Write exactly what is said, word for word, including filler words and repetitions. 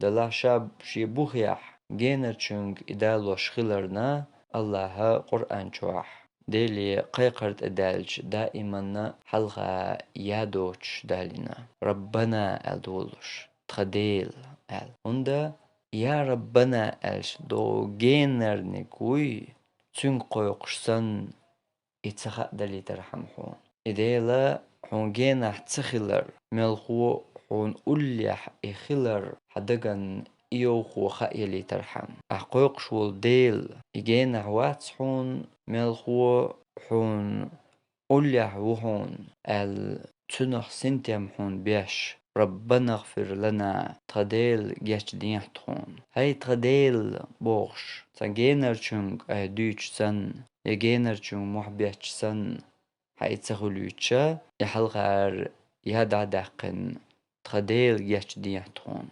Делахь ша шен бухехь генарчуьнга и далош хиларна, Аллаха Къуръан чохь, Деле кхайкхар тӀе даьлча, даиманна хьалха я доцуш далийна. «Раббана», аьлла долуш, «Тхан Дела», аьлла. ХӀунда «Я Раббана» аьлча, догӀу генарниг вуй, цуьнга кхойкхуш санна, и ца хаа далийтархьама хьуна. И Дела хьуна генахь ца хилар, мелхо хьуна уллехь и хилар хьан дагана и йовхо хаа ялийтархьама. Ахь кхойкхуш волу Дела, и генахь вац хьуна, мелхо хьуна уллехь ву хьуна, аьлла, цунах синтем хьуна беш, «Раббанагъфир лана», тхан Дела, гечдехьа тхуна. «ХӀай тхан Дела», бохуш, цхьа генарчуьнга айхьа дуьйцуш санна, я генарчуьнга мохь бетташ санна, хьан и ца хуьлуьйтуша, и хьалхара я дӀадаьккхина, тхан Дела, гечдехьа тхуна.